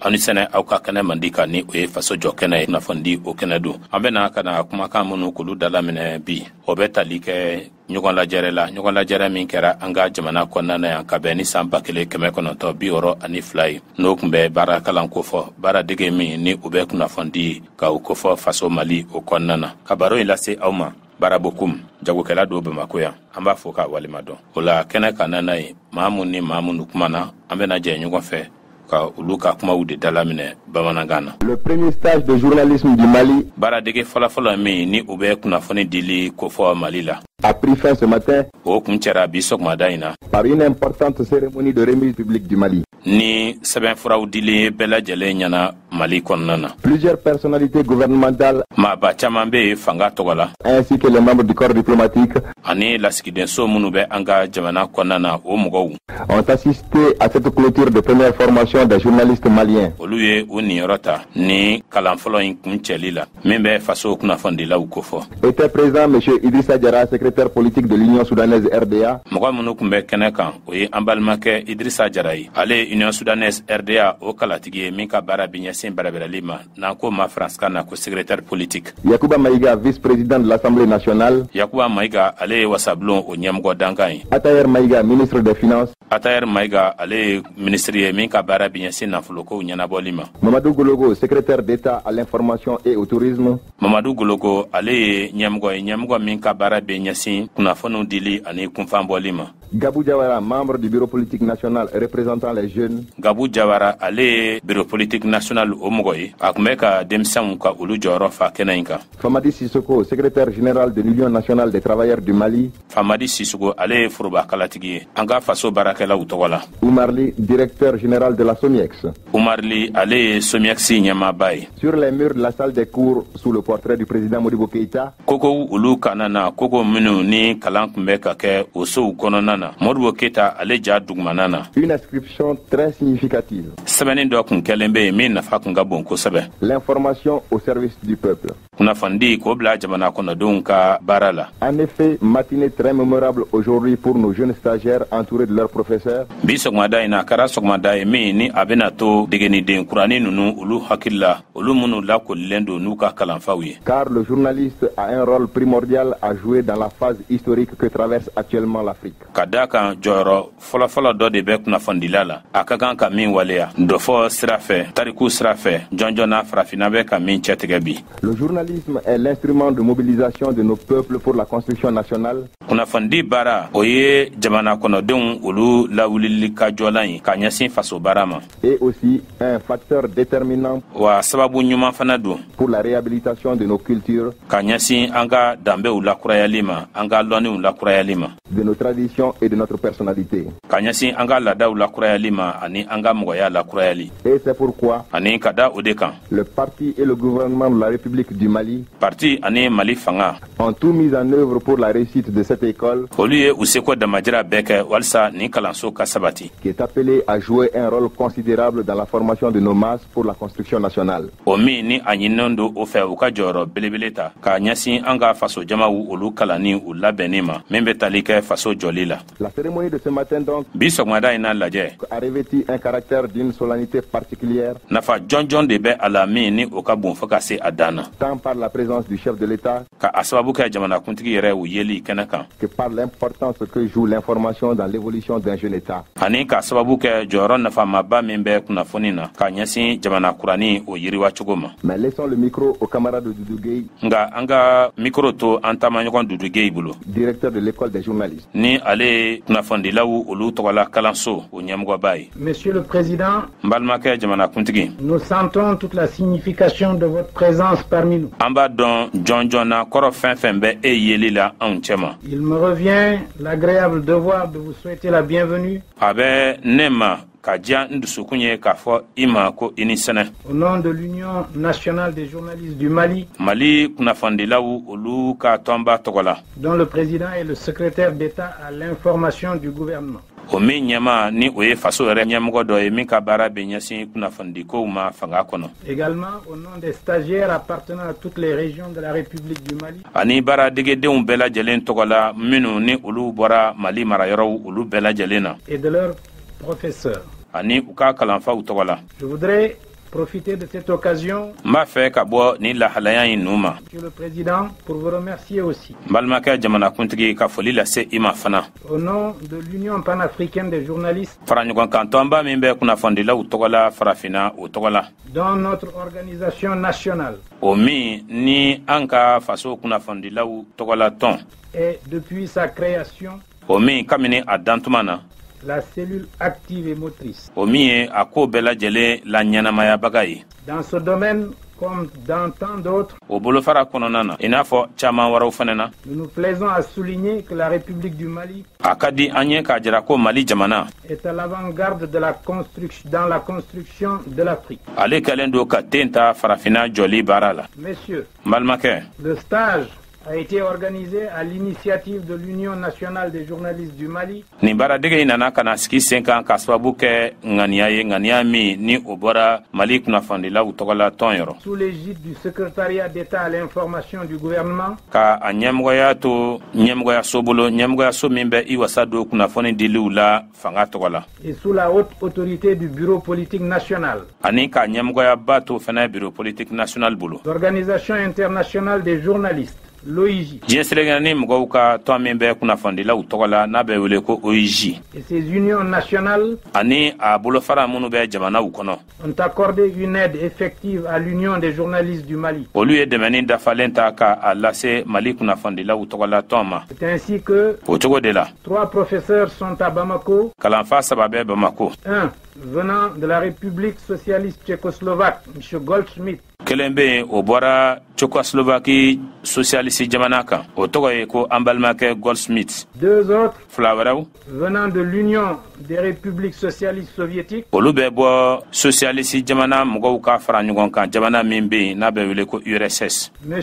Aw ni sɛnɛ aw ka kɛnɛ mandi kan, ni o ye faso jɔ kɛnɛ ye, kunnafonidi o kɛnɛ don. An bɛna ka na kumakan minnu k'olu dalaminɛ bi, o bɛ tali kɛ ɲɔgɔn lajɛrɛ la, ɲɔgɔn lajɛrɛ min kɛra an ka jamana kɔnɔna na yan ka bɛn ni san 1962 ye, n'o tun bɛ baara kalan kofɔ, baaradege min ni o bɛ kunnafonidi ka o kofɔ faso Mali o kɔnɔna na. Ka baro in lase aw ma, Barabokum, jagokɛla don Bamako yan, an b'a fo k'a walima dɔn. O la kɛnɛ kan n'a ye maa mun ni maa minnu kumana, an bɛna jɛ ɲɔgɔn fɛ ka olu ka kumaw de dalaminɛ bamanankan na. Le premier stage de journalisme du Mali. Baaradege fɔlɔfɔlɔ min ni o bɛ kunnafoni dili kofɔ Mali la, a pris fin ce matin. O kuncɛra bi sɔgɔmada in na. Par une importante cérémonie de remise publique du Mali. Ni sɛbɛnfuraw dili ye bɛɛ lajɛlen ɲɛna Mali kɔnɔna na. Plusieurs personnalités gouvernementales. Maaba caman bɛ yen fanga tɔgɔ la. Ainsi que les membres du corps diplomatique. Ani lasigidenso minnu bɛ an ka jamana kɔnɔna na, o mɔgɔw. Ont assisté à cette clôture de première formation des journalistes maliens. Olu ye u niyɔrɔ ta ni kalan fɔlɔ in kuncɛli la min bɛ faso kunnafonidilaw kofɔ. Était présent M. Idrissa Diarra, secrétaire politique de l'Union soudanaise RDA. Mɔgɔ minnu tun bɛ kɛnɛ kan, o ye an balimakɛ Idrissa Jara ye. Ale ye Union soudanaise RDA o kalatigi ye min ka baara bɛ ɲɛsin bɛrɛbɛrɛli ma, n'an ko ma faransikan na ko secrétaire politique. Yacouba Maïga, vice-président de l'Assemblée nationale. Yakuba Mayiga, ale ye wasabulon o ɲɛmɔgɔ dankan ye. Atayer Maïga, ministre des Finances. Atayer Mayiga, ale ye minisiri ye min ka baara bɛ ɲɛsin nafolokow ɲɛnabɔli ma. Mamadou Gologo, secrétaire d'État à l'information et au tourisme. Mamadu Gologo, ale ye ɲɛmɔgɔ ye, ɲɛmɔgɔ min ka baara bɛ ɲɛsin kunnafoniw dili ani kunfanbɔli ma. Gabou Diawara, membre du bureau politique national représentant les jeunes. Gabu Jawara, ale ye bureau politique national o mɔgɔ ye, a tun bɛ ka denmisɛnw ka olu jɔyɔrɔ fa kɛnɛ in kan. Famadi Sissoko, secrétaire général de l'Union nationale des travailleurs du Mali. Famadi Sissoko, ale ye foroba kalatigi ye an ka faso baarakɛlaw tɔgɔ la. Oumarli, directeur général de la SOMIEX. Umarli, ale ye SOMIEX ɲɛmaaba ye. Sur les murs de la salle des cours, sous le portrait du président Modibo Keïta. Kogow olu kana na, kogo minnu ni kalan tun bɛ ka kɛ o sow kɔnɔna na, Modibo Keyita ale ja dugumana na, une inscription très significative. Sɛbɛnni dɔ kun kɛlen bɛ yen min nafa kun ka bon kosɛbɛ. L'information au service du peuple. Kunnafonidi k'o bila jamana kɔnɔdenw ka baara la. En effet, matinée très mémorable aujourd'hui pour nos jeunes stagiaires entourés de leurs professeurs. Bi sɔgɔmada in na, a kɛra sɔgɔmada ye min ni a bɛna to degeniden kuranin ninnu olu hakili la, olu minnu lakolilen don n'u ka kalanfaw ye. Car le journaliste a un rôle primordial à jouer dans la phase historique que traverse actuellement l'Afrique. Ka da kan jɔyɔrɔ fɔlɔfɔlɔ dɔ de bɛ kunnafonidila la, a ka kan ka min waleya dɔfɔ sira fɛ, tariku sira fɛ jɔnjɔn farafinna bɛ ka min cɛtigɛ bi. Le journalisme est l'instrument de mobilisation de nos peuples pour la construction nationale. Kunnafonidi baara, o ye jamana kɔnɔdenw olu lawulili ka jɔlan ye ka ɲɛsin faso baara ma. Et aussi un facteur déterminant wa sababu ɲuman fana don pour la réhabilitation de nos cultures, ka ɲɛsin an ka danbew lakurayali ma, an ka lɔnniw lakurayali ma, de nos traditions et de notre personnalité. Ka ɲɛsin an ka laadaw lakurayali ma ani an ka mɔgɔya lakurayali. Et c'est pourquoi ani ka da o de kan, le parti et le gouvernement de la République du Mali parti ani Mali fanga ont tout mis en œuvre pour la réussite de cette école olu ye u seko damajira bɛɛ kɛ walisa nin kalanso ka sabati, qui est appelée à jouer un rôle considérable dans la formation de nos masses pour la construction nationale. O min ni a ɲininen don o fɛ u ka jɔyɔrɔ belebele ta k'a ɲɛsin an ka faso jamaw olu kalanni u labɛnni ma min bɛ tali kɛ faso jɔli la. La cérémonie de ce matin donc Bi sɔgɔmada in na lajɛ a revêtu un caractère d'une solennité particulière, nafa jɔnjɔn de bɛ a la min ni o ka bon fo ka se a dan na, tant par la présence du chef de l'État ka a sababu kɛ jamanakuntigi yɛrɛ u yeli kɛnɛ kan, que par l'importance que joue l'information dans l'évolution d'un jeune État. Ani k'a sababu kɛ jɔyɔrɔ nafamaba min bɛ kunnafoni na ka ɲɛsin jamana kuranin o yiriwa cogo ma. Mais laissons le micro au camarade Doudou Gueye, Nka an ka micro to an taamaɲɔgɔn Dudu Geyi bolo, directeur de l'école des journalistes. Ni ale ye kunnafonidilaw olu tɔgɔla kalanso o ɲɛmɔgɔba ye. Monsieur le Président, N balimakɛ jamanakuntigi, nous sentons toute la signification de votre présence parmi nous. An b'a dɔn jɔn jɔn na kɔrɔ fɛn fɛn bɛ e yeli la anw cɛma. Il me revient l'agréable devoir de vous souhaiter la bienvenue A bɛ ne ma ka diya n dusukun ye k'a fɔ i ma ko i ni sɛnɛ au nom de l'Union nationale des journalistes du Mali, Mali kunnafonidilaw olu ka tɔnba tɔgɔ la, dont le président est le secrétaire d'État à l'information du gouvernement. O min ɲɛma ni o ye faso yɛrɛ ɲɛmɔgɔ dɔ ye min ka baara bɛ ɲɛsin kunnafonidikow ma fanga kɔnɔ. Également au nom des stagiaires appartenant à toutes les régions de la République du Mali Ani baaradegedenw bɛɛ lajɛlen tɔgɔ la minnu ni olu bɔra Mali marayɔrɔw olu bɛɛ lajɛlen na et de leurs professeurs. ani u ka kalanfaw tɔgɔ la. Je voudrais profiter de cette occasion, N b'a fɛ ka bɔ nin lahalaya in nu ma, Monsieur le Président, pour vous remercier aussi. N balimakɛ jamanakuntigi, ka foli lase i ma fana. Au nom de l'Union panafricaine des journalistes, Fara ɲɔgɔn tɔnba min bɛ kunnafonidilaw tɔgɔ la Farafinna, o tɔgɔ la, dans notre organisation nationale, o min ni an ka faso kunnafonidilaw tɔgɔla tɔn, est depuis sa création o min kabini a dantuma na, la cellule active et motrice. o min ye a ko bɛɛ lajɛlen la ɲɛnamayabaga ye. Dans ce domaine, comme dans tant d'autres, O bolofara kɔnɔna na, i n'a fɔ caaman wɛrɛw fɛnɛ na, nous nous plaisons à souligner que la République du Mali a ka di an ye k'a jira ko Mali jamana est à l'avant-garde de la construction, dans la construction de l'Afrique. ale kɛlen don ka ten ta Farafinna jɔli baara la. Messieurs, N balimakɛ, le stage a été organisé à l'initiative de l'Union nationale des journalistes du Mali Nin baaradege in nana ka na sigi sen kan ka sababu kɛ ŋaniya ye, ŋaniya min ni o bɔra Mali kunnafonidilaw tɔgɔla tɔn yɔrɔ, sous l'égide du secrétariat d'État à l'information du gouvernement ka a ɲɛmɔgɔya to ɲɛmɔgɔyaso bolo, ɲɛmɔgɔyaso min bɛ i wasa don kunnafoni diliw la fanga tɔgɔ la, et sous la haute autorité du bureau politique national. ani ka ɲɛmɔgɔyaba to fɛnɛ bureau politique national bolo. L'Organisation internationale des journalistes, l'OIJ, Diɲɛ seleke mɔgɔw ka tɔn min bɛ kunnafonidilaw tɔgɔ la, n'a bɛ wele ko OIJ, et ses unions nationales ani a bolofara minnu bɛ jamanaw kɔnɔ, ont accordé une aide effective à l'Union des journalistes du Mali. olu ye dɛmɛni dafalen ta ka a lase Mali kunnafonidilaw tɔgɔla tɔn ma. C'est ainsi que O cogo de la, trois professeurs sont à Bamako, kalanfa saba bɛ Bamako. un venant de la République socialiste tchécoslovaque, M. Goldschmidt, Kelen bɛ yen, o bɔra Tchécoslovaquie socialiste jamana kan, o tɔgɔ ye ko an balimakɛ Goldsmith. deux autres Fila wɛrɛw venant de l'Union des républiques socialistes soviétiques, olu bɛ bɔ socialiste jamana mɔgɔw ka fara ɲɔgɔn kan jamana min bɛ yen n'a bɛ wele ko URSS, M.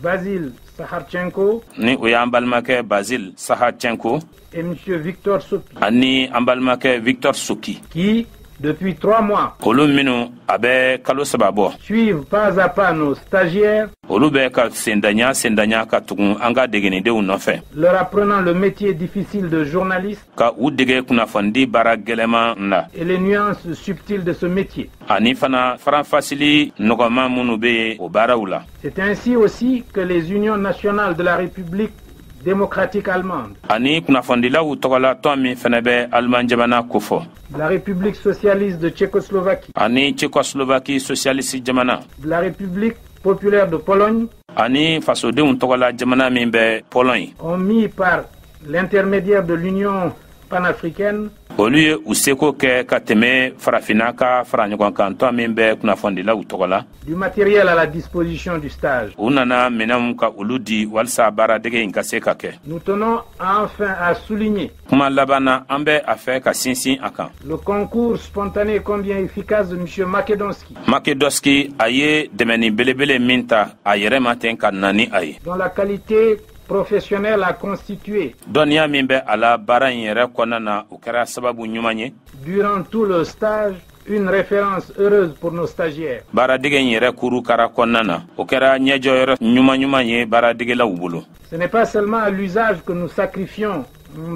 Basile Saharchenko ni o y'an balimakɛ Basile Saharchenko et M. Victor Sopi, ani an balimakɛ Victor Soki, qui, depuis 3 mois, olu minnu a bɛ kalo 3 bɔ, suivent pas à pas nos stagiaires, olu bɛ ka sendanya sendanya ka tugun an ka degenidenw nɔfɛ, leur apprenant le métier difficile de journaliste ka u dege kunnafonidi baara gwɛlɛman la et les nuances subtiles de ce métier. ani fana faranfasili nɔgɔman minnu bɛ yen o baaraw la. C'est ainsi aussi que les unions nationales de la République démocratique allemande, Ani kunnafonidilaw tɔgɔla tɔn min fɛnɛ bɛ Aliman jamana kofɔ, de la République socialiste de Tchécoslovaquie, ani Tchécoslovaquie socialiste jamana, de la République populaire de Pologne ani fasodenw tɔgɔla jamana min bɛ Pologne, ont mis par l'intermédiaire de l'Union panafricaine olu ye u seko kɛ ka tɛmɛ Farafinna ka fara ɲɔgɔn kan tɔn min bɛ kunnafonidilaw tɔgɔ la, du matériel à la disposition du stage. U nana minɛnw ka olu di walisa baaradege in ka se ka kɛ. Nous tenons enfin à souligner Kuma laban na, an bɛ a fɛ ka sinsin a kan, le concours spontané combien efficace de M. Makedonski, Makedonski, a ye dɛmɛni belebele min ta a yɛrɛ ma ten ka na ni a ye, dont la qualité professionnelle a constitué dɔnniya min bɛ a la baara in yɛrɛ kɔnɔna na, o kɛra sababu ɲuman ye durant tout le stage une référence heureuse pour nos stagiaires. baaradege in yɛrɛ kuru kara kɔnɔna na, o kɛra ɲɛjɔyɔrɔ ɲuman ɲuman ye baaradegelaw bolo. Ce n'est pas seulement à l'usage que nous sacrifions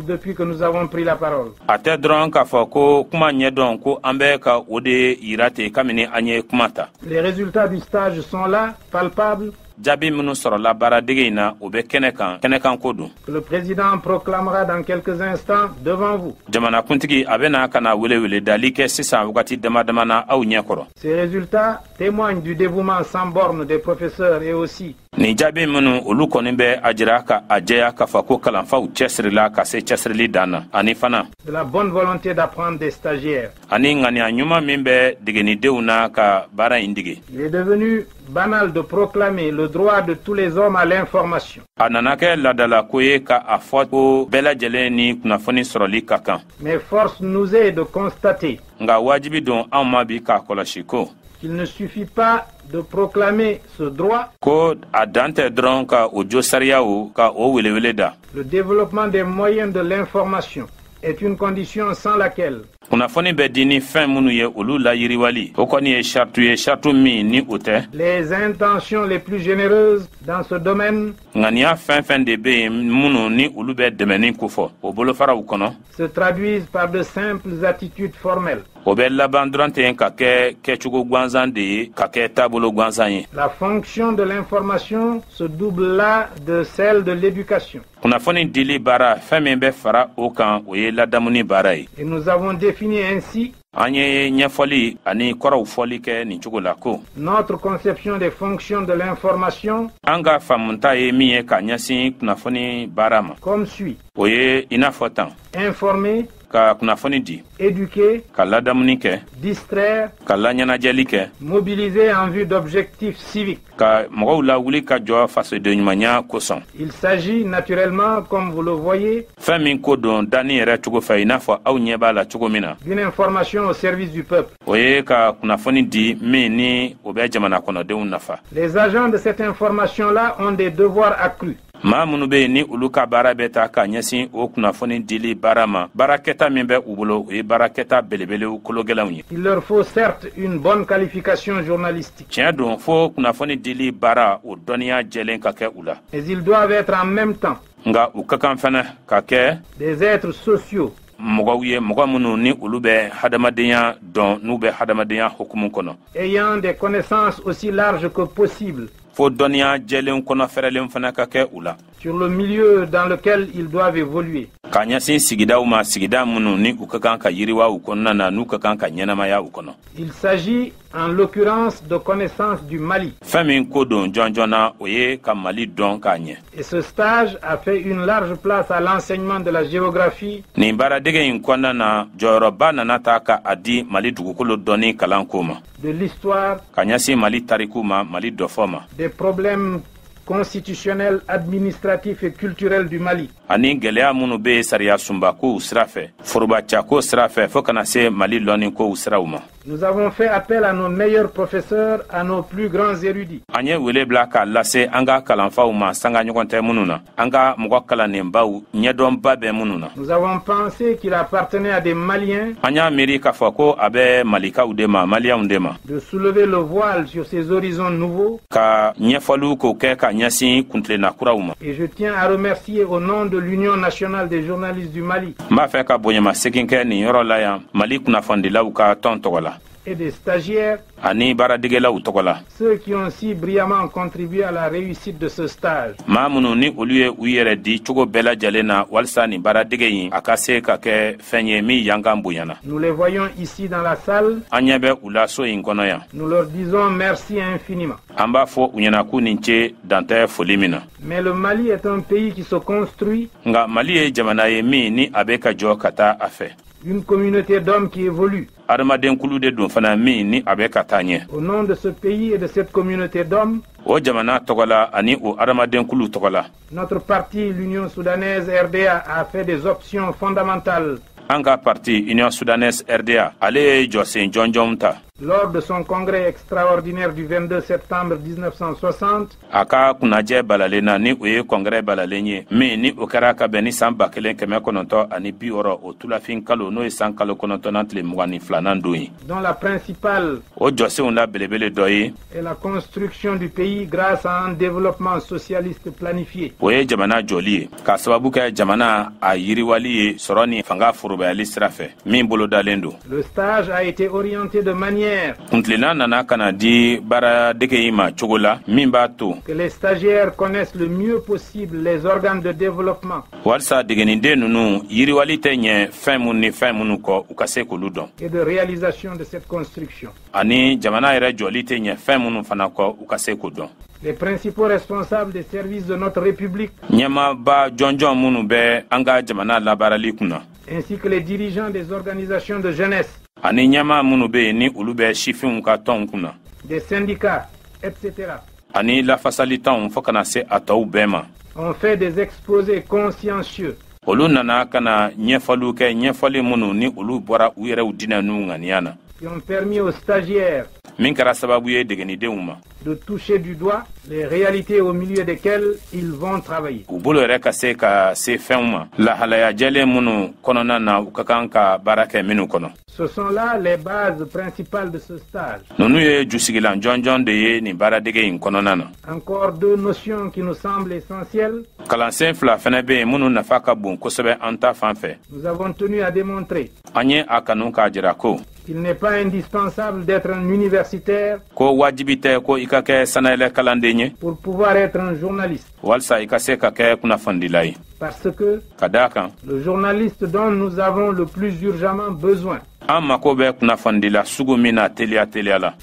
depuis que nous avons pris la parole. A tɛ dɔrɔn k'a fɔ ko kuma ɲɛdɔn ko an bɛ ka o de yira ten kabini an ye kuma ta. Les résultats du stage sont là, palpables, Jaabi minnu sɔrɔla baaradege in na, o bɛ kɛnɛ kan, kɛnɛkan ko don. que le président proclamera dans quelques instants devant vous. Jamanakuntigi a bɛna ka na welewele dali kɛ sisan wagati dama dama na aw ɲɛ kɔrɔ. Ces résultats témoignent du dévouement sans borne des professeurs et aussi Nin jaabi minnu, olu kɔni bɛ a jira ka a jɛya k'a fɔ ko kalanfaw cɛsirila ka se cɛsirili dan na, ani fana de la bonne volonté d'apprendre des stagiaires. ani ŋaniya ɲuman min bɛ degenidenw na ka baara in dege. Il est devenu banal de proclamer le droit de tous les hommes à l'information. A nana kɛ ladalako ye ka a fɔ ko bɛɛ lajɛlen ni kunnafoni sɔrɔli ka kan. Mais force nous est de constater Nka wajibi don anw ma bi k'a kɔlɔsi ko qu'il ne suffit pas de proclamer ce droit. ko a dan tɛ dɔrɔn ka o jo sariyaw ka o welewele da. Le développement des moyens de l'information est une condition sans laquelle Kunnafoni bɛ di ni fɛn minnu ye, olu layiriwali, o kɔni ye saratu ye, saratu min ni o tɛ, les intentions les plus généreuses dans ce domaine ŋaniya fɛn fɛn de bɛ yen minnu ni olu bɛ dɛmɛni kofɔ o bolofaraw kɔnɔ, se traduisent par de simples attitudes formelles. O bɛ laban dɔrɔn ten ka kɛ kɛcogo gansan de ye, ka kɛ taabolo gansan ye. La fonction de l'information se double là de celle de l'éducation. Kunnafoni dili baara, fɛn min bɛ fara o kan, o ye ladamuni baara ye. Et nous avons défini ainsi An ye ɲɛfɔli ani kɔrɔw fɔli kɛ nin cogo la ko notre conception des fonctions de l'information an ka faamuta ye min ye ka ɲɛsin kunnafoni baara ma, comme suit. o ye i n'a fɔ tan: Informer, ka kunnafoni di, éduquer, ka ladamuni kɛ, distraire, ka laɲɛnajɛli kɛ, mobiliser en vue d'objectifs civiques. ka mɔgɔw lawuli ka jɔ fasodenɲumanya kosɔn. Il s'agit naturellement, comme vous le voyez, Fɛn min ko don danni yɛrɛ cogo fɛ, i n'a fɔ aw ɲɛ b'a la cogo min na, d'une information au service du peuple. o ye ka kunnafoni di min ni o bɛ jamana kɔnɔdenw nafa. Les agents de cette information-là ont des devoirs accrus. Maa minnu bɛ yen ni olu ka baara bɛ ta ka ɲɛsin o kunnafoni dili baara ma, baarakɛta min bɛ u bolo, o ye baarakɛta belebelew kologɛlɛnw ye. Il leur faut certes une bonne qualification journalistique, Tiɲɛ don, fo kunnafoni dili baara o dɔnniya jɛlen ka kɛ u la, mais ils doivent être en même temps nka u ka kan fana ka kɛ des êtres sociaux mɔgɔw ye, mɔgɔ minnu ni olu bɛ hadamadenya dɔn, n'u bɛ hadamadenya hukumu kɔnɔ. ayant des connaissances aussi larges que possible Fo dɔnniya jɛlen kɔnɔ fɛrɛlen fana ka kɛ u la sur le milieu dans lequel ils doivent évoluer. ka ɲɛsin sigidaw ma, sigida minnu ni u ka kan ka yiriwa u kɔnɔna na, n'u ka kan ka ɲɛnamaya u kɔnɔ. Il s'agit en l'occurrence de connaissances du Mali. Fɛn min ko don jɔn na, o ye ka Mali dɔn k'a ɲɛ. Et ce stage a fait une large place à l'enseignement de la géographie, Nin baaradege in kɔnɔna na, jɔyɔrɔba nana ta ka a di Mali dugukolo dɔnni kalanko ma, de l'histoire, ka ɲɛsin Mali tariku ma, Mali dɔfɔ ma, des problèmes constitutionnels, administratifs et culturels du Mali. ani gwɛlɛya minnu be sariya sunbakow sira fɛ, forobacako sira fɛ, fɔɔ kana se Mali lɔnnikow siraw ma. Nous avons fait appel à nos meilleurs professeurs, à nos plus grands érudits. An ye wele bila k'a lase an ka kalanfaw ma, sanga ɲɔgɔn tɛ minnu na, an ka mɔgɔ kalannenbaw, ɲɛdɔnba bɛ minnu na. Nous avons pensé qu'il appartenait à des Maliens An y'a miiri k'a fɔ ko a bɛ Malikaw de ma, Maliyɛnw de ma, de soulever le voile sur ces horizons nouveaux. ka ɲɛfɔliw k'o kɛ ka ɲɛsin kuntilenna kuraw ma. Et je tiens à remercier au nom de l'Union nationale des journalistes du Mali N b'a fɛ ka bonyamasegin kɛ nin yɔrɔ la yan, Mali kunnafonidilaw ka tɔn tɔgɔ la et des stagiaires, ani baaradegelaw tɔgɔ la, ceux qui ont si brillamment contribué à la réussite de ce stage. maa minnu ni olu ye u yɛrɛ di cogo bɛɛ lajɛlen na walisa nin baaradege in a ka se ka kɛ fɛn ye min yankan bonyana. Nous les voyons ici dans la salle. An ɲɛ bɛ u la so in kɔnɔ yan. Nous leur disons merci infiniment. An b'a fɔ u ɲɛna k'u nin ce, dantɛ foli min na. Mais le Mali est un pays qui se construit, Nka Mali ye jamana ye min ni a bɛ ka jɔ ka taa a fɛ, une communauté d'hommes qui évolue. Adamadenkulu de don fana min ni a bɛ ka taa ɲɛ. Au nom de ce pays et de cette communauté d'hommes, O jamana tɔgɔ la ani o adamadenkulu tɔgɔ la, notre parti, l'Union soudanaise RDA, a fait des options fondamentales an ka parti Union soudanaise RDA, ale ye jɔsen jɔnjɔnw ta lors de son congrès extraordinaire du 22 septembre 1960 a ka kunnajɛ balalen na, ni o ye kɔngrɛ balalen ye min ni o kɛra ka bɛn ni san 1960, o tulafin kalo, n'o ye san kalo 9nan tile 22nan don ye. dont la principale O jɔsenw la belebele dɔ ye est la construction du pays grâce à un développement socialiste planifié. o ye jamana jɔli ye k'a sababu kɛ jamana a yiriwali ye sɔrɔ ni fanga forobayali sira fɛ min bolodalen don. Le stage a été orienté de manière Kuntilenna nana ka na di baaradege in ma cogo la min b'a to que les stagiaires connaissent le mieux possible les organes de développement walisa degeniden ninnu, yiriwali tɛ ɲɛ fɛn mun ni fɛn minnu kɔ, u ka se k'olu dɔn, et de réalisation de cette construction. ani jamana yɛrɛ jɔli tɛ ɲɛ fɛn minnu fana kɔ, u ka se k'o dɔn. Les principaux responsables des services de notre République Ɲɛmaaba jɔnjɔn minnu bɛ an ka jamana labaarali kunna, ainsi que les dirigeants des organisations de jeunesse, ani ɲɛmaa minnu bɛ yen ni olu bɛ sifinw ka tɔnw kunna, des syndicats, etc., ani lafasalitɔnw, fɔɔ kana se a tɔw bɛɛ ma, ont fait des exposés consciencieux olu nana ka na ɲɛfɔliw kɛ, ɲɛfɔli minnu ni olu bɔra u yɛrɛw dinɛ n'u ŋaniya na, qui ont permis aux stagiaires min kɛra sababu ye degenidenw ma de toucher du doigt les réalités au milieu desquelles ils vont travailler. u bolo yɛrɛ ka se ka se fɛnw ma, lahalaya jɛlen minnu kɔnɔna na u ka kan ka baara kɛ minnu kɔnɔ. Ce sont là les bases principales de ce stage. Ninnu ye jusigilan jɔnjɔn de ye nin baaradege in kɔnɔna na. Encore deux notions qui nous semblent essentielles. Kalansen fila fɛnɛ bɛ yen minnu nafa ka bon kosɛbɛ an ta fan fɛ. Nous avons tenu à démontrer An ye a kanu k'a jira ko Il n'est pas indispensable d'être un universitaire ko wajibi tɛ ko i ka kɛ sanayɛlɛ kalanden ye pour pouvoir être un journaliste. Walisa i ka se ka kɛ kunnafonidila ye. Parce que ka da a kan, le journaliste dont nous avons le plus urgemment besoin an mako bɛ kunnafonidila sugu min na teliya teliya la,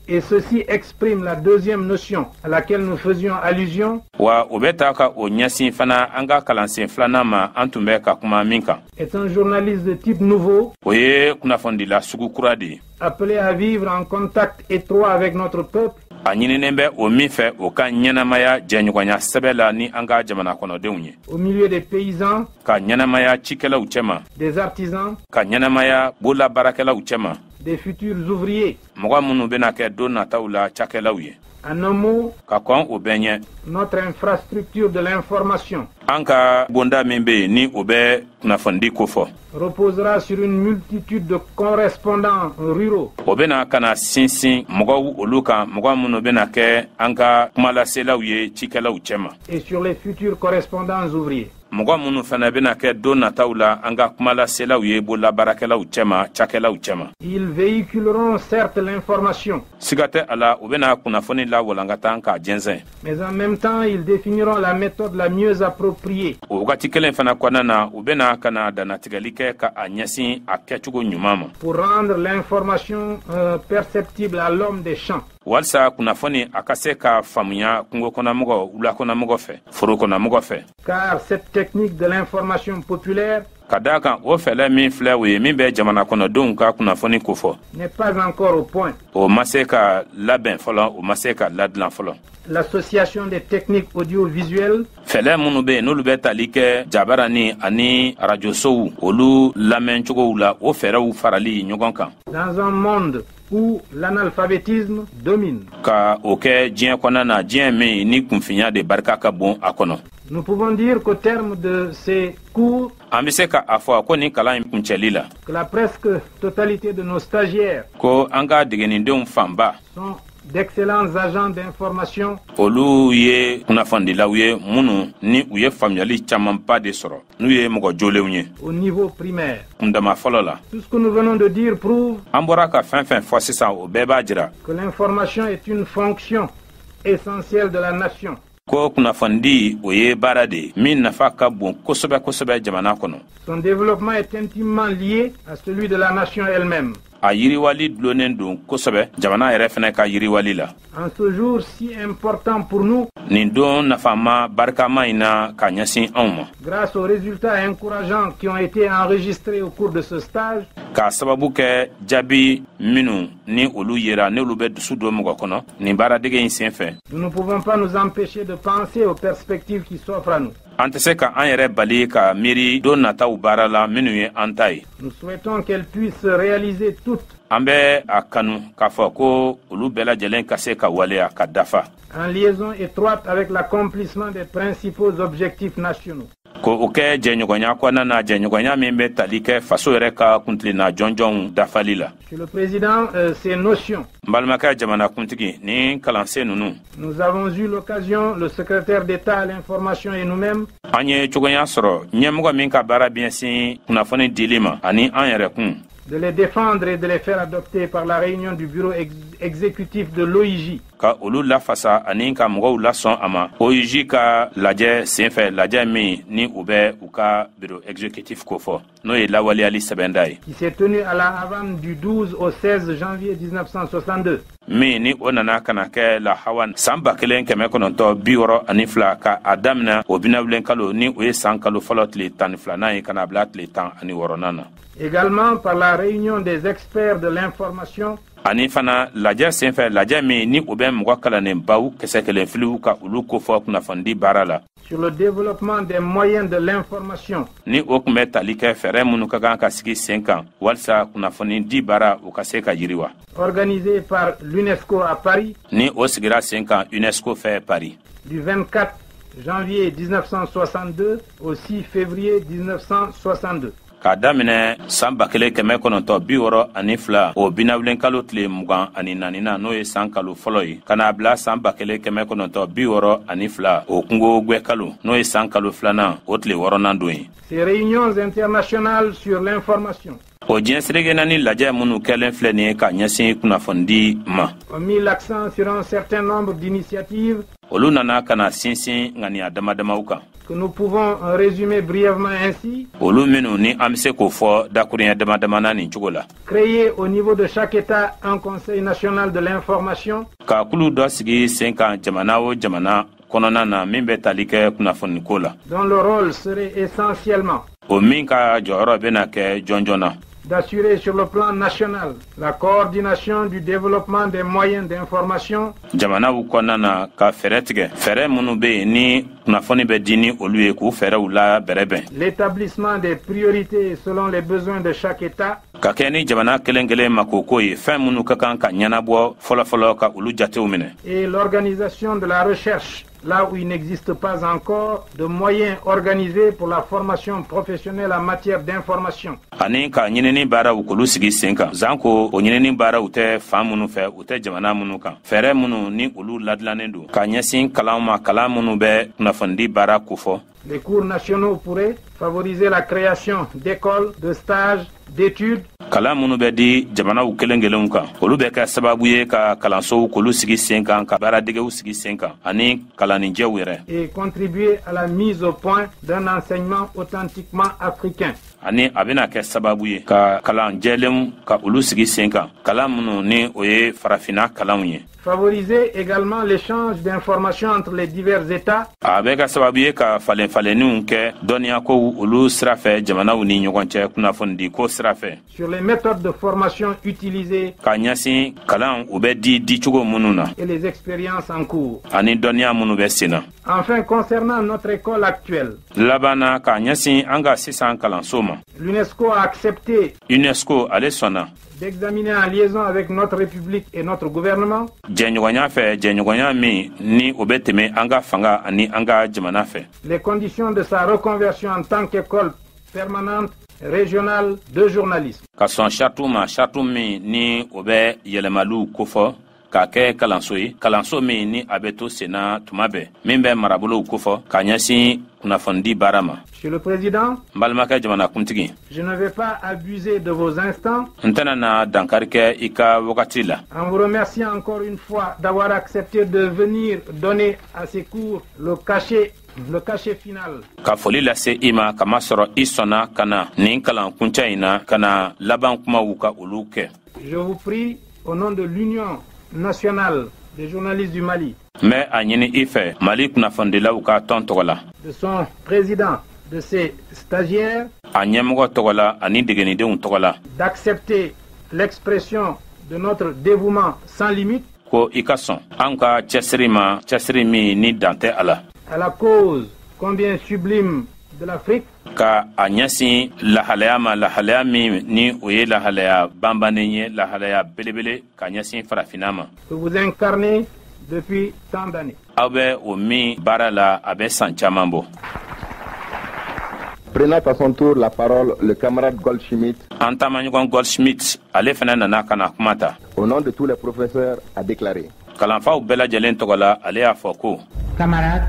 et ceci exprime la deuxième notion à laquelle nous faisions allusion, wa o bɛ ta ka o ɲɛsin fana an ka kalansen filanan ma, an tun bɛ ka kuma min kan, est un journaliste de type nouveau, o ye kunnafonidila sugu kura de ye, appelé à vivre en contact étroit avec notre peuple, a ɲininen bɛ o min fɛ, o ka ɲɛnamaya jɛɲɔgɔnya sɛbɛ la ni an ka jamana kɔnɔdenw ye, au milieu des paysans, ka ɲɛnamaya cikɛlaw cɛma, des artisans, ka ɲɛnamaya bololabaarakɛlaw cɛma, des futurs ouvriers. mɔgɔ minnu bɛna kɛ don nataw la cakɛlaw ye. En un mot, ka kɔn o bɛɛ ɲɛ, notre infrastructure de l'information an ka bonda min bɛ yen, ni o bɛ kunnafonidi kofɔ, reposera sur une multitude de correspondants ruraux o bɛna ka na sinsin mɔgɔw olu kan, mɔgɔ minnu bɛna kɛ an ka kumalaselaw ye cikɛlaw cɛma, et sur les futurs correspondants ouvriers. mɔgɔ minnu fana bɛna kɛ don nataw la an ka kumalaselaw ye bololabaarakɛlaw cɛma, cakɛlaw cɛma. Ils véhiculeront certes l'information, Siga tɛ a la, u bɛna kunnafoni la walankatan k'a jɛnsɛn, mais en même temps, ils définiront la méthode la mieux appropriée o wagati kelen fana kɔnɔna na, u bɛna ka na dannatigɛli kɛ ka a ɲɛsin a kɛcogo ɲuman ma pour rendre l'information perceptible à l'homme des champs. walisa kunnafoni a ka se ka faamuya kungo kɔnɔmɔgɔ, wulakɔnɔmɔgɔ fɛ, foro kɔnɔmɔgɔ fɛ. Car cette technique de l'information populaire Ka daa kan, o fɛlɛ min filɛ, o ye min bɛ jamana kɔnɔdenw ka kunnafoni kofɔ, n'est pas encore au point. o ma se ka labɛn fɔlɔ, o ma se ka ladilan fɔlɔ. L'association des techniques audiovisuelles Fɛlɛ minnu bɛ yen, n'olu bɛ tali kɛ jabarani ani arajosow, olu lamɛncogow la, o fɛɛrɛw farali ɲɔgɔn kan, dans un monde où l'analphabétisme domine. ka o kɛ diɲɛ kɔnɔna na, diɲɛ min ni kunfinya de barika ka bon a kɔnɔ. Nous pouvons dire qu'au terme de ces cours, An bɛ se ka a fɔ ko nin kalan in kuncɛli la, que la presque totalité de nos stagiaires ko an ka degenidenw fanba sont d'excellents agents d'information olu ye kunnafonidilaw ye minnu ni u ye faamuyali camanba de sɔrɔ, n'u ye mɔgɔ jolenw ye au niveau primaire. kundama fɔlɔ la. Tout ce que nous venons de dire prouve An bɔra ka fɛn fɛn fɔ sisan, o bɛɛ b'a jira que l'information est une fonction essentielle de la nation. ko kunnafonidi, o ye baara de ye min nafa ka bon kosɛbɛ kosɛbɛ jamana kɔnɔ. Son développement est intimement lié à celui de la nation elle-même. A yiriwali dulonnen don kosɛbɛ jamana yɛrɛ fɛnɛ ka yiriwali la. En ce jour si important pour nous, Nin don nafama barikama in na ka ɲɛsin anw ma, grâce aux résultats encourageants qui ont été enregistrés au cours de ce stage, k'a sababu kɛ jaabi minnu ni olu yera, n'olu bɛ dusu don mɔgɔ kɔnɔ nin baaradege in sen fɛ, nous ne pouvons pas nous empêcher de penser aux perspectives qui s'offrent à nous. an tɛ se ka an yɛrɛ bali ka miiri don nataw baara la minnu ye an ta ye. Nous souhaitons qu'elles puissent se réaliser toutes An bɛ a kanu k'a fɔ ko olu bɛɛ lajɛlen ka se ka waleya ka dafa, en liaison étroite avec l'accomplissement des principaux objectifs nationaux. ko o kɛ jɛɲɔgɔnya kɔnɔna na, jɛɲɔgɔnya min bɛ tali kɛ faso yɛrɛ ka kuntilenna jɔnjɔnw dafali la. Monsieur le Président, ces notions, N balimakɛ jamanakuntigi, ni kalansen ninnu, nous avons eu l'occasion, le secrétaire d'État à l'information et nous-mêmes, an ye cogoya sɔrɔ, ɲɛmɔgɔ min ka baara bɛnsin kunnafoni dili ma ani an yɛrɛ kun, de les défendre et de les faire adopter par la réunion du bureau exécutif de l'OIJ ka olu lafasa ani ka mɔgɔw lasɔn a ma OIJ ka lajɛ senfɛ, lajɛ min ni u bɛ u ka bureau exécutif kofɔ, n'o ye lawaleyali sɛbɛnda ye, qui s'est tenue à la Havane du 12 au 16 janvier 1962. min ni o nana ka na kɛ La Havane san 1962, ka a daminɛ o binawulen kalo, ni o ye san kalo fɔlɔ tile 12nan ye, ka na bila tile 16nan na. Également par la réunion des experts de l'information Ani fana lajɛ senfɛ, lajɛ min ni o bɛ mɔgɔ kalannenbaw kisɛ kelen filiw ka olu kofɔ kunnafonidi baara la, sur le développement des moyens de l'information ni o tun bɛ tali kɛ fɛɛrɛ minnu ka kan ka sigi sen kan walisa kunnafoni di baara, o ka se ka yiriwa, organisée par l'UNESCO à Paris ni o sigira sen kan UNESCO fɛ Paris, du 24 janvier 1962 au 6 février 1962. k'a daminɛ san 1962, o binawulenkalo tile 24nan, n'o ye san kalo fɔlɔ ye, ka n'a bila san 1962, o kungo gwɛ kalo, n'o ye san kalo filanan, o tile 6nan don ye. Ces réunions internationales sur l'information O O diɲɛ seleke naani lajɛ minnu kɛlen filɛ nin ye ka ɲɛsin kunnafonidi ma, ont mis l'accent sur un certain nombre d'initiatives olu nana ka na sinsin ŋaniya dama damaw kan, que nous pouvons résumer brièvement ainsi. Olu minnu ni an be se k'o fɔ dakuruɲɛ dama dama na nin cogo la. Créer au niveau de chaque État un Conseil national de l'information Ka kulu dɔ sigi sen kan jamana o jamana kɔnɔna na min bɛ tali kɛ kunnafoniko la, dont le rôle serait essentiellement o min ka jɔyɔrɔ bɛna kɛ jɔnjɔn na d'assurer sur le plan national la coordination du développement des moyens d'information jamanaw kɔnɔna na, ka fɛɛrɛ tigɛ fɛɛrɛ minnu bɛ yen ni kunnafoni bɛ di ni olu ye, k'u fɛɛrɛw la bɛrɛbɛn, l'établissement des priorités selon les besoins de chaque État ka kɛ ni jamana kelen kelen makoko ye, fɛn minnu ka kan ka ɲɛnabɔ fɔlɔfɔlɔ, ka olu jatew minɛ, et l'organisation de la recherche là où il n'existe pas encore de moyens organisés pour la formation professionnelle en matière d'information. Ani ka ɲinini baaraw k'olu sigi sen kan, zanko o ɲinini baaraw tɛ fan minnu fɛ, u tɛ jamana minnu kan, fɛɛrɛ minnu ni olu ladilannen don ka ɲɛsin kalanw ma, kalan minnu bɛ kunnafonidi baara kofɔ. Les cours nationaux pourraient favoriser la création d'écoles, de stages, d'études Kalan minnu bɛ di jamanaw kelen kelenw kan, olu bɛ kɛ sababu ye ka kalansow k'olu sigi sen kan, ka baaradegew sigi sen kan ani kalanninjɛw yɛrɛ, et contribuer à la mise au point d'un enseignement authentiquement africain. Ani a bɛna kɛ sababu ye ka kalan jɛlenw ka olu sigi sen kan, kalan minnu ni o ye farafinna kalanw ye. Favoriser également l'échange d'informations entre les divers États A bɛ kɛ sababu ye ka falen falenniw kɛ dɔnniyakow olu sira fɛ jamanaw ni ɲɔgɔn cɛ kunnafonidi ko sira fɛ, sur les méthodes de formation utilisées ka ɲɛsin kalan u bɛ di dicogo minnu na et les expériences en cours. ani dɔnniya minnu bɛ sen na. Enfin, concernant notre école actuelle, Laban na, k'a ɲɛsin an ka sisan kalanso ma, l'UNESCO a accepté UNESCO ale sɔnna d'examiner en liaison avec notre République et notre gouvernement jɛɲɔgɔnya fɛ, jɛɲɔgɔnya min ni o bɛ tɛmɛ an ka fanga ani an ka jamana fɛ, les conditions de sa reconversion en tant qu'école permanente régionale de journalisme. ka sɔn saritiw ma, sariti min ni o bɛ yɛlɛmaliw kofɔ k'a kɛ kalanso ye, kalanso min ni a bɛ to senna tuma bɛɛ, min bɛ marabolow kofɔ ka ɲɛsin kunnafonidi baara ma. Monsieur le Président, N balimakɛ jamanakuntigi, je ne vais pas abuser de vos instants n tɛna na dankari kɛ i ka wagati la en vous remerciant encore une fois d'avoir accepté de venir donner à ces cours le cachet final. Ka foli lase i ma, kamasɔrɔ i sɔnna ka na nin kalan kuncɛ in na, ka na laban kumaw ka olu kɛ. Je vous prie, au nom de l'Union nationale des journalistes du Mali, N bɛ a ɲini i fɛ Mali kunnafonidilaw ka tɔn tɔgɔ la, de son président, de ses stagiaires, a ɲɛmɔgɔ tɔgɔ la ani degenidenw tɔgɔ la, d'accepter l'expression de notre dévouement sans limite ko i ka sɔn an ka cɛsiri ma, cɛsiri min ni dan tɛ a la, à la cause combien sublime de l'Afrique ka a ɲɛsin lahalaya ma, lahalaya min ni o ye lahalaya banbannen ye, lahalaya belebele ka ɲɛsin farafinna ma, que vous incarnez depuis tant d'années. aw bɛ o min baara la, a bɛ san caman bɔ. Prenant à son tour la parole, le camarade Goldschmidt, An taamaɲɔgɔn Goldschmidt, ale fana nana ka na kuma ta, au nom de tous les professeurs, a déclaré. kalanfaw bɛɛ lajɛlen tɔgɔ la, ale y'a fɔ ko: Camarades,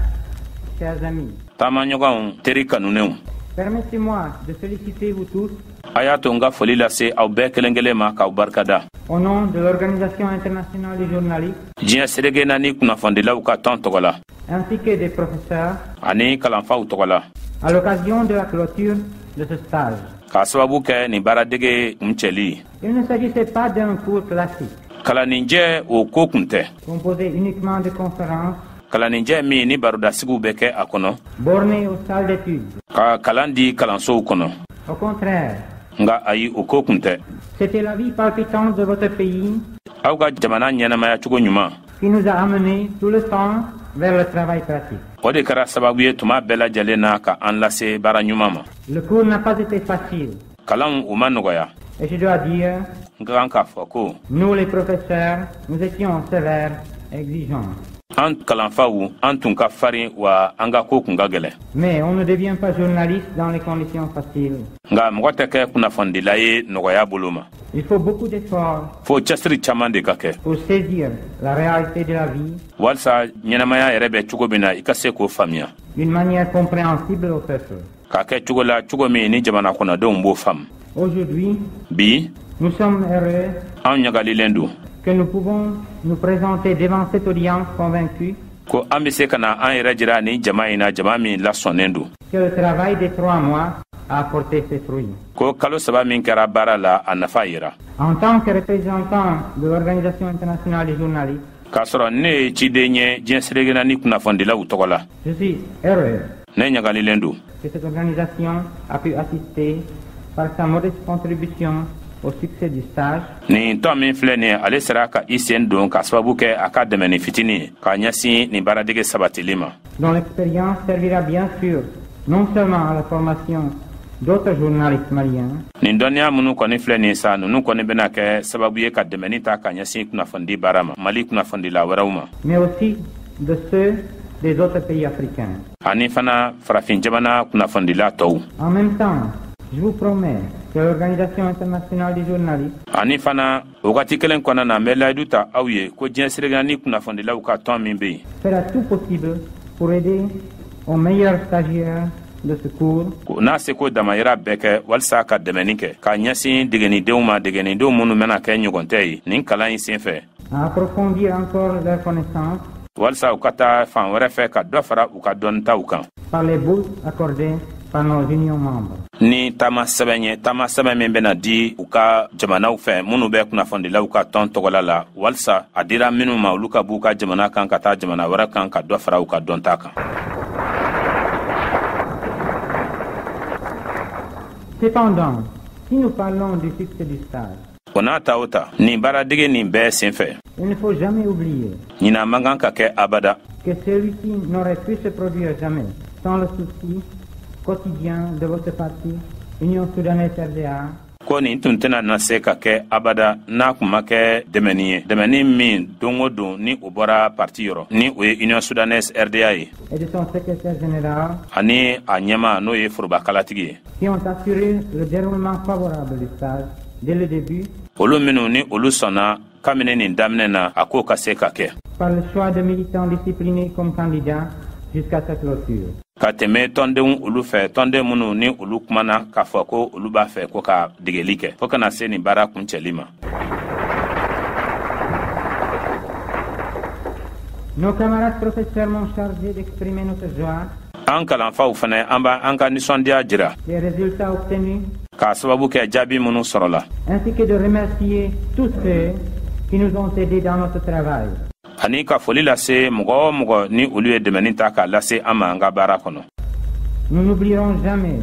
chers amis, Taamaɲɔgɔnw, teri kanunenw, permettez-moi de féliciter vous tous a y'a to n ka foli lase aw bɛɛ kelen kelen ma k'aw barikada au nom de l'Organisation internationale des journalistes diɲɛ seleke naani kunnafonidilaw ka tɔn tɔgɔ la ainsi que des professeurs ani kalanfaw tɔgɔ la, à l'occasion de la clôture de ce stage. k'a sababu kɛ nin baaradege kuncɛli ye. Il ne s'agissait pas d'un cours classique Kalanninjɛ o ko kun tɛ composé uniquement de conférences kalanninjɛ min ni barodasigiw bɛ kɛ a kɔnɔ bornées aux salles d'études. ka kalan di kalansow kɔnɔ. Au contraire, Nka ayi, o ko kun tɛ. c'était la vie palpitante de votre pays Aw ka jamana ɲɛnamaya cogo ɲuman qui nous a amenés tout le temps vers le travail pratique. o de kɛra sababu ye tuma bɛɛ lajɛlen na ka an lase baara ɲuman ma. Le cours n'a pas été facile Kalanw u ma nɔgɔya. et je dois dire, N ka kan k'a fɔ ko nous les professeurs, nous étions sévères, exigeants. an kalanfaw, an tun ka farin wa an ka ko kun ka gɛlɛn. Mais on ne devient pas journaliste dans les conditions faciles. Nka mɔgɔ tɛ kɛ kunnafonidila ye nɔgɔya bolo ma. Il faut beaucoup d'efforts Fo cɛsiri caman de ka kɛ pour saisir la réalité de la vie walisa ɲɛnamaya yɛrɛ bɛ cogo min na, i ka se k'o faamuya d'une manière compréhensible au peuple. k'a kɛ cogo la, cogo min ni jamana kɔnɔdenw b'o faamu. Aujourd'hui, bi, nous sommes heureux anw ɲagalilen don que nous pouvons nous présenter devant cette audience convaincue ko an bɛ se ka na an yɛrɛ jira nin jama in na, jama min lasɔnnen don que le travail des 3 mois a apporté ses fruits. ko kalo 3 min kɛra baara la, a nafa yira. En tant que représentant de l'Organisation internationale des journalistes, K'a sɔrɔ ne ye ciden ye diɲɛ seleke ni kunnafonidilaw tɔgɔ la, je suis heureux ne ɲagalilen don que cette organisation a pu assister par sa modeste contribution au succès du stage nin tɔn min filɛ nin ye, ale sera ka i sen don ka sababu kɛ a ka dɛmɛni fitinin ye k'a ɲɛsin nin baaradege sabatili ma, dont l'expérience servira bien sûr non seulement à la formation d'autres journalistes maliens, Nin dɔnniya minnu kɔni filɛ nin sa, ninnu kɔni bɛna kɛ sababu ye ka dɛmɛni ta ka ɲɛsin kunnafonidi baara ma Mali kunnafonidila wɛrɛw ma, mais aussi de ceux des autres pays africains. ani fana farafin jamana kunnafonidila tɔw. En même temps, je vous promets que l'Organisation internationale des journalistes Ani fana, wagati kelen kɔnɔna na, n bɛ layidu ta aw ye ko diɲɛ seleke ni kunnafonidilaw ka tɔn min bɛ yen, fera tout possible pour aider aux meilleurs stagiaires de ce cours ko n'a seko damayira bɛɛ kɛ walisa ka dɛmɛni kɛ k'a ɲɛsin degenidenw ma, degenidenw minnu bɛna kɛ ɲɔgɔn tɛ ye nin kalan in sen fɛ, à approfondir encore leurs connaissances walisa u ka taa fan wɛrɛ fɛ ka dɔ fara u ka dɔnnitaw kan par les bourses accordées par nos unions membres. ni taama sɛbɛn ye, taama sɛbɛn min bɛna di u ka jamanaw fɛ minnu bɛ kunnafonidilaw ka tɔn tɔgɔla la, walisa a dira minnu ma, olu ka b'u ka jamana kan ka taa jamana wɛrɛ kan ka dɔ fara u ka dɔnta kan. Cependant, si nous parlons du succès du stage, O n'a ta o ta, nin baaradege nin bɛɛ sen fɛ, il ne faut jamais oublier ɲinan man kan ka kɛ abada que celui-ci n'aurait pu se produire jamais sans le souci quotidien de votre parti, Union soudanaise RDA, ko nin tun tɛna na se ka kɛ abada n'a kun ma kɛ dɛmɛni ye, dɛmɛni min don o don ni o bɔra parti yɔrɔ, ni o ye Union soudanaise RDA ye, et de son secrétaire général ani a ɲɛma, n'o ye forobakalatigi ye, qui ont assuré le déroulement favorable du stage dès le début olu minnu ni olu sɔnna kabini nin daminɛ na a k'o ka se ka kɛ, par le choix de militants disciplinés comme candidats jusqu'à sa clôture. ka tɛmɛ tɔndenw olu fɛ, tɔnden minnu ni olu kumana k'a fɔ ko olu b'a fɛ ko ka degeli kɛ fɔɔ kana se nin baara kuncɛli ma. Nos camarades professeurs m'ont chargé d'exprimer notre joie An kalanfaw fɛnɛ, an b'a an ka nisɔndiya jira des résultats obtenus k'a sababu kɛ jaabi minnu sɔrɔla, ainsi que de remercier tous ceux qui nous ont aidés dans notre travail. ani ka foli lase mɔgɔ o mɔgɔ ni olu ye dɛmɛni ta k'a lase an ma an ka baara kɔnɔ. Nous n'oublierons jamais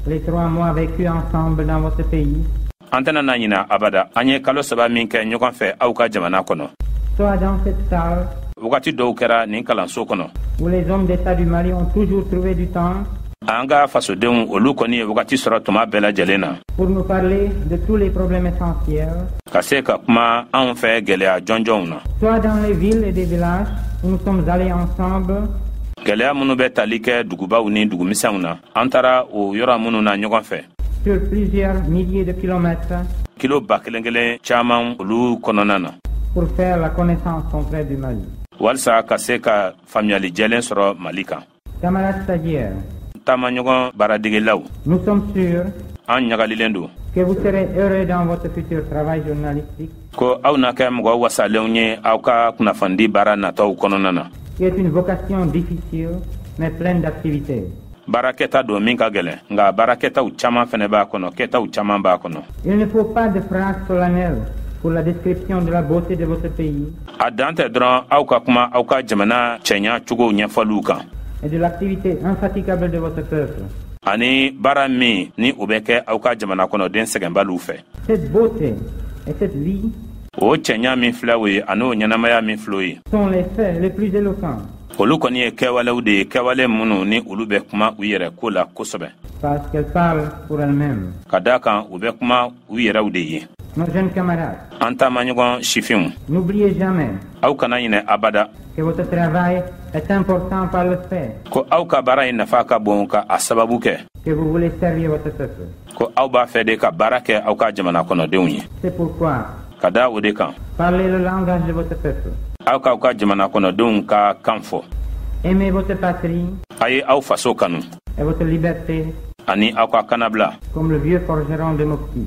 les 3 mois vécus ensemble dans votre pays, An tɛna na ɲina abada an ye kalo 3 min kɛ ɲɔgɔn fɛ aw ka jamana kɔnɔ, soit dans cette salle wagati dɔw kɛra nin kalanso kɔnɔ, où les hommes d'État du Mali ont toujours trouvé du temps an ka fasodenw olu kɔni ye wagati sɔrɔ tuma bɛɛ lajɛlen na pour nous parler de tous les problèmes essentiels, ka se ka kuma anw fɛ gwɛlɛya jɔnjɔnw na, soit dans les villes et des villages où nous sommes allés ensemble gwɛlɛya minnu bɛ tali kɛ dugubaw ni dugumisɛnw na, an taara o yɔrɔ minnu na ɲɔgɔn fɛ, sur plusieurs milliers de kilomètres kilo ba kelen kelen caaman olu kɔnɔna na, pour faire la connaissance complète du Mali. walisa ka se ka faamuyali jɛlen sɔrɔ Mali kan. Camarades stagiaires, Taamaɲɔgɔn baaradegelaw, nous sommes sûrs an ɲagalilen don que vous serez heureux dans votre futur travail journalistique ko aw na kɛ mɔgɔ wasalenw ye aw ka kunnafonidi baara nataw kɔnɔna na, qui est une vocation difficile mais pleine d'activités. Baarakɛta don min ka gɛlɛn, nka baarakɛtaw caaman fɛnɛ b'a kɔnɔ, kɛtaw caaman b'a kɔnɔ. Il ne faut pas de phrases solennelles pour la description de la beauté de votre pays A dan tɛ dɔrɔn aw ka kuma aw ka jamana cɛɲa cogow ɲɛfɔliw kan et de l'activité infatigable de votre peuple. ani baara min ni o bɛ kɛ aw ka jamana kɔnɔden sɛgɛnbaliw fɛ. Cette beauté et cette vie O cɛɲa min filɛ o ye ani o ɲɛnamaya min filɛ o ye, sont les faits les plus éloquents olu kɔni ye kɛwalew de ye, kɛwale minnu ni olu bɛ kuma u yɛrɛ ko la kosɛbɛ, parce qu'elles parlent pour elles-mêmes. ka daa kan u bɛ kuma u yɛrɛw de ye. Nos jeunes camarades, An taamaɲɔgɔn sifinw, n'oubliez jamais aw kana ɲinɛ abada que votre travail est important par le fait ko aw ka baara in nafa ka bon ka a sababu kɛ que vous voulez servir votre peuple. ko aw b'a fɛ de ka baara kɛ aw ka jamana kɔnɔdenw ye. C'est pourquoi Ka da o de kan, parlez le langage de votre peuple. aw k'aw ka jamana kɔnɔdenw ka kan fɔ. Aimez votre patrie A ye aw faso kanu et votre liberté Ani aw ka kannabila. Comme le vieux forgeron de Mopti.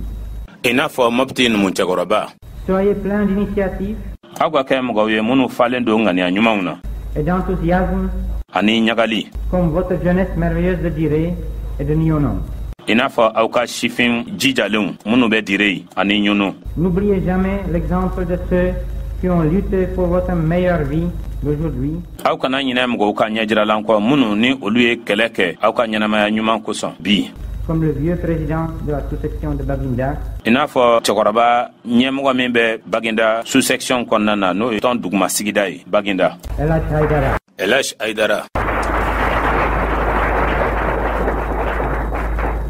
I n'a fɔ Mopti numucɛkɔrɔba. Soyez plein d'initiatives. Aw ka kɛ mɔgɔw ye minnu falen don ŋaniya ɲumanw na. Et d'enthousiasme. Ani ɲagali. Comme votre jeunesse merveilleuse de Diré et de Niono. I n'a fɔ aw ka sifin jijalenw minnu bɛ Diré ani Ɲɔnɔ. N'oubliez jamais l'exemple de ceux qui ont lutté pour votre meilleure vie d'aujourd'hui. Aw kana ɲinɛ mɔgɔw ka ɲɛjiralan kɔ minnu ni olu ye kɛlɛ kɛ aw ka ɲɛnamaya ɲuman kosɔn bi. Comme le vieux président de la sous-section de Baginda. I n'a fɔ cɛkɔrɔba ɲɛmɔgɔ min bɛ Baginda sous-section kɔnɔna na, n'o ye tɔn duguma sigida ye Baginda. El Hadj Haïdara. El Hadj Haïdara.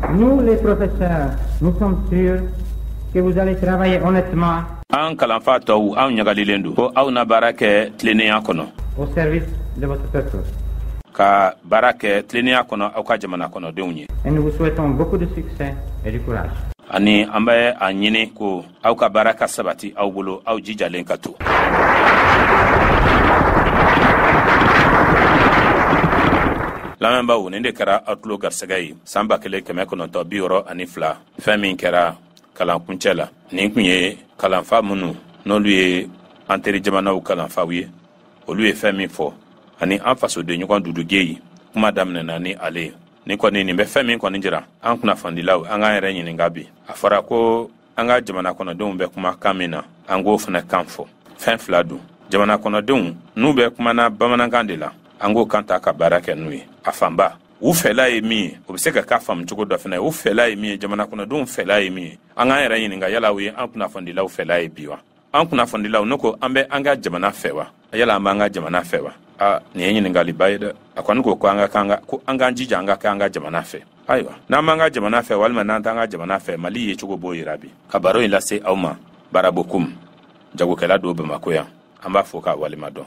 Nous, les professeurs, nous sommes sûrs que vous allez travailler honnêtement. An kalanfa tɔw, anw ɲagalilen don ko aw na baara kɛ tilennenya kɔnɔ. Au service de votre peuple. Ka baara kɛ tilennenya kɔnɔ aw ka jamana kɔnɔdenw ye. Et nous vous souhaitons beaucoup de succès et du courage. Ani an bɛ a ɲini ko aw ka baara ka sabati aw bolo, aw jijalen ka to. Lamɛnbaaw, nin de kɛra aw tulo garisɛgɛ ye san 1962, fɛn min kɛra kalankuncɛ la. Nin kun ye kalanfa minnu n'olu ye an teri jamanaw kalanfaw ye, olu ye fɛn min fɔ, ani an fasodenɲɔgɔn Dudu Geyi kuma daminɛna ni ale ye. Nin kɔni, nin bɛ fɛn min kɔni jira an kunnafonidilaw, an k'an yɛrɛ ɲininka bi. A fɔra ko an ka jamana kɔnɔdenw bɛ kuma kan min na, an k'o fana kan fɔ. Fɛn fila don: jamana kɔnɔdenw n'u bɛ kumana bamanankan de la, an k'o kan ta ka baara kɛ n'u ye. A fanba u fɛla ye min ye, o bɛ se ka k'a faamu cogo dɔ fana ye. U fɛla ye min ye, jamana kɔnɔdenw fɛla ye min ye, an k'an yɛrɛ ɲininka, yala o ye an kunnafonidilaw fɛla ye bi wa? An kunnafonidilaw, ne ko an bɛ an ka jamana fɛ wa? Yala an b'an ka jamana fɛ wa? Aa, nin ye ɲininkaliba ye dɛ. A kɔni ko ko an ka kan ko an k'an jija an ka kɛ an ka jamana fɛ. Ayiwa, n'an b'an ka jamana fɛ walima n'an t'an ka jamana fɛ, Mali ye cogo b'o yira bi. Ka baro in lase aw ma, Barabokum, jagokɛla don Bamakɔ yan, an b'a fɔ k'a walima dɔn.